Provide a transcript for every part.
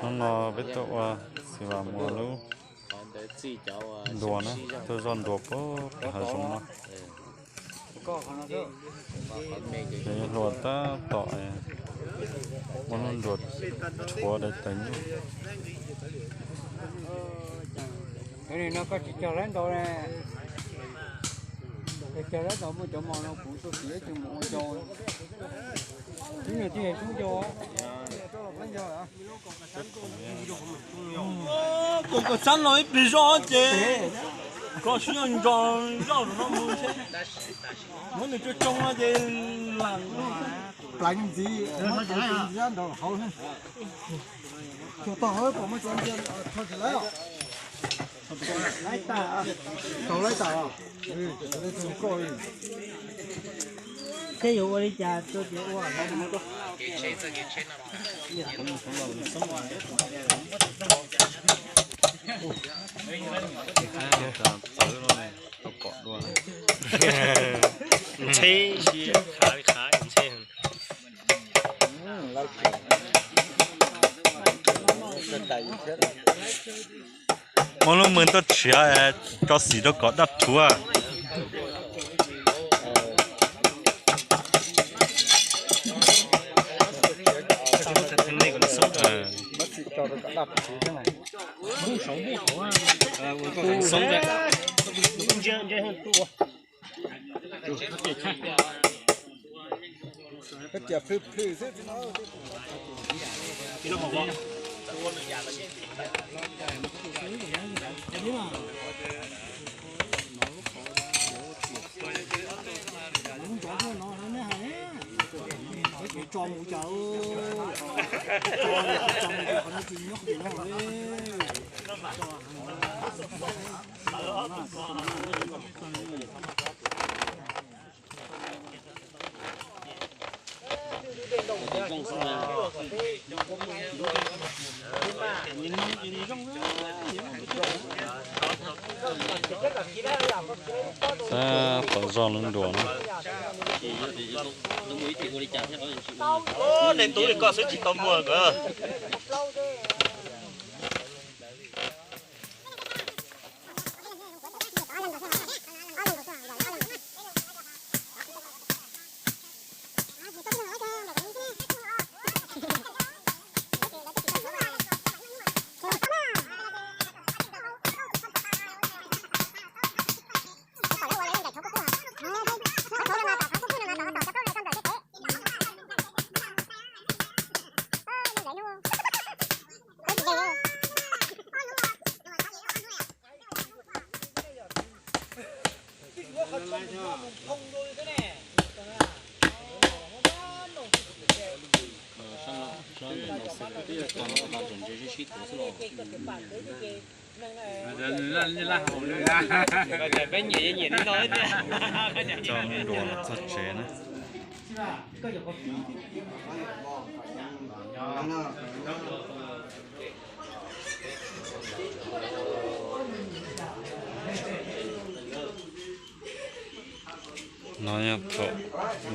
Hnub no peb tuaj ua Xis Vas Muas lub ntuas na, tuaj zoj ntuas puag hav zoov no. Ces yuav hluas tab tom muab lub ntuas rhuav daim tawv nyuj. Cov no koj tsis cog lawv ntaus ne, cog lawv ntaus muaj cov mos no kuv tuaj txiav ces mus ua cau. Ib nyuag tij xub cau. Koj koj xab no ib pliag zoj ces koj sib nco nco zoj rau no mus seb. Muab nws tsoo tsoo no ces lam plav ntxiv, ntxiv nraum hauv. Tog tog pom muaj cov ntsia tho tsis lawv. Tau lawv tas. Tej yuav ua li cas tuaj ces ua. Txawv no tau pom dua. Ntxhe, khav li khav ntxhe. Muab lub mws tuaj tshiav, tso xim rau kom daj rhuav. Xab tom zog lub ntuas na. Nej tub li koj xwb tsis tau muag nkawd. Peb nyiam nyiam li no thiab. Coj lub ntuas los txog tsev na. No yog thaum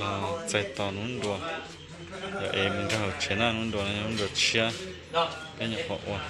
los txais tos lub ntuas, yog es mus rau hauv tsev na, lub ntuas no yog lub ntuas tshiab peb nyuam qhuav ua.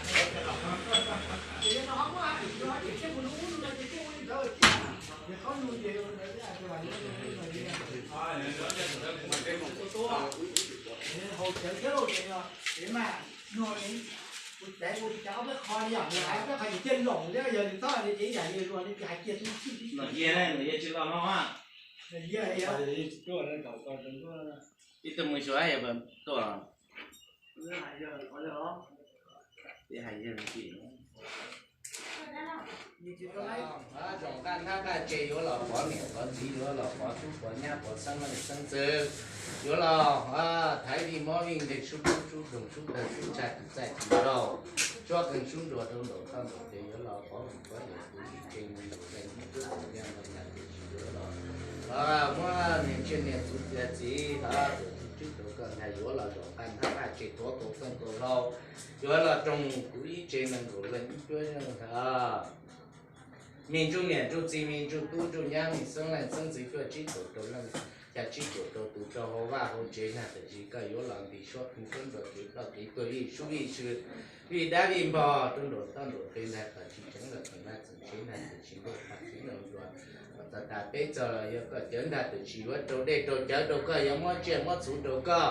Ib tug mus xyuas yog tuaj. Zoo qaj hnab qaj tse, yuav los pov niam pov txiv, yuav los pov tub pov nyab, pov xeeb leej xeeb ntxwv, yuav los thaiv vij mob vij nkeeg, sub dub sub doog, sub dawg sub ntshai, tus txaij tus nraug, suab qeeg sub nruas rau nraum toj nraum kev, yuav los pov leej pov yawm kuv ib tse neeg nkaus leej ib tug, yuav los muab niam tsiaj niam txuv txiav txim, tuam txuv tswb rau koj ntag, yuav los zoo qaj hnab qaj tse, tuav kaus feej kaus hlau, yuav los roog kuv ib tse neeg nkaus leej ib tug ntag. Me ntsuj niam ntsuj txiv, me ntsuj tub ntsuj nyab, me xeeb leej xeeb ntxwv, cuaj tsib kaum rau leej. xya tsib caug rau tus rau hauv vaj hauv tsev nag tam sim koj yuav los ntim suab pheej suab nrog kev ploj kev tuag vij sub vij sw, vij dab vij npog rau nraum toj nraum pes ntag kom tsis tseev los txeem vaj txeem tsev nag tam sim ntuj paj txiv nraug nruas kom txog tas peb txog los yog koj cawv nag tam sim yuav rau dej rau cawv rau koj yuav muab tsiaj muab txhuv rau koj.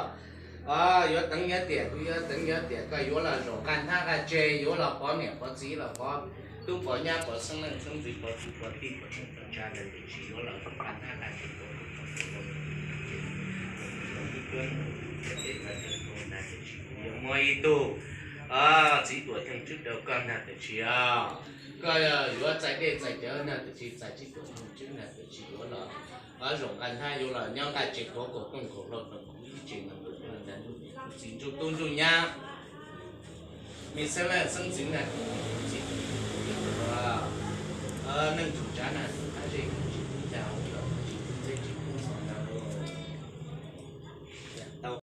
Yuav teev nyob tiam kuv yuav teev nyob tiam koj yuav los zaum nqaj hnab nqaj tseg yuav los pov niam pov txiv los pov tub pov nyab pov xeeb leej xeeb ntxwv pov kwv pov tij pov neej pov tsa ntag tam sim yuav los zaum nqaj hnab nqaj tseg pov kwv pov tij pov neej pov tsa ntag tam sim kuv yuav muab ib tug txiv tuam theej tswb rau koj nag tam sim os. Koj yuav txais dej txais cawv nag tam sim txais tsib tuam theej tswb nag tam sim yuav los zaum nqaj hnab yuav los nyob nqaj tseg khuav kaum tooj kaum hlau kaum kuv ib tsev neeg ntawm ntag ntsuj txiv ntsuj tub ntsuj nyab me xeeb leej xeeb ntxwv nag txiv neej tsuj tsav nag